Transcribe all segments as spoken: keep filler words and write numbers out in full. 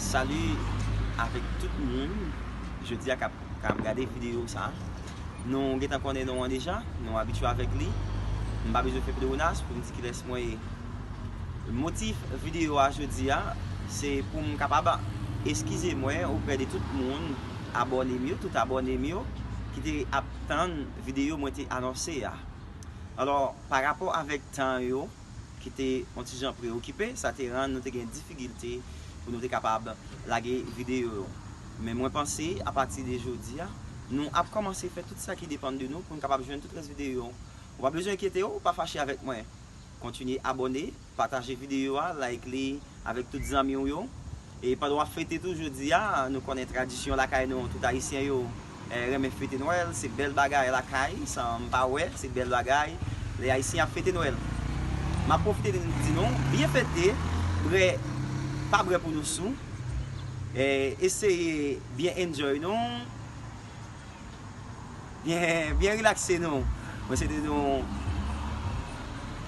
Salut avèk tout moun jodi a k ap, k ap gade videyo sa. Nou gentan konnen non an deja, nou abitye avèk li. M pa bezwen fè pledonas pou m di kilès mwen ye. Motif videyo a jodi a, se pou m kapab eskize mwen oprè de tout moun, abòne m yo, tout abòne m yo ki te ap tann videyo mwen te anonse a. Alò, pa rapò avèk tan yo ki te yon ti jan preokipe, sa te rann nou te gen difikilte pou nou te kapab lage videyo yo. Men mwen panse, apati de jodi a, nou ap kòmanse fè tout sa ki depann de nou pou n kapab jwenn tout rès videyo yo. Ou pa bezwen enkyete w, ou pa fache avèk mwen. Kontinye abòne, pataje videyo a, like li avèk tout zanmi w yo. E pandan w ap fete tou jodi a, nou konnen tradisyon lakay nou, tout Ayisyen yo eh, renmen fete Nwèl, se bèl bagay lakay, san m pa wè, se bèl bagay lè Ayisyen ap fete Nwèl. M ap pwofite di nou, byen fete, brè, pa brè pou nou sou, eh, eseye byen enjoy nou, byen, byen rilakse nou. Mwen swete nou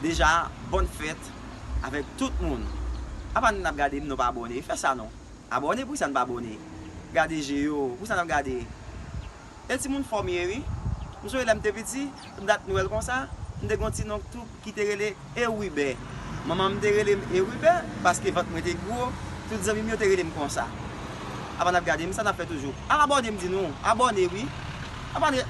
deja bòn fèt avèk tout moun. Apa n ap gade m, nou pa abòne, fè sa non. Abòne, poukisa n pa abòne? Gade je yo, poukisa n ap gade? E timoun fò m ye wi. M sonje lè m te piti, dat Nwèl konsa, m te gen yon ti nonk tou ki te rele Eribè. Manman m te rele m Eribè paske vant mwen te gwo, tout zanmi m yo te rele m konsa. Apa n ap gade m, sa n ap fè toujou? Al abòne, m di nou, abòne wi. Abòne.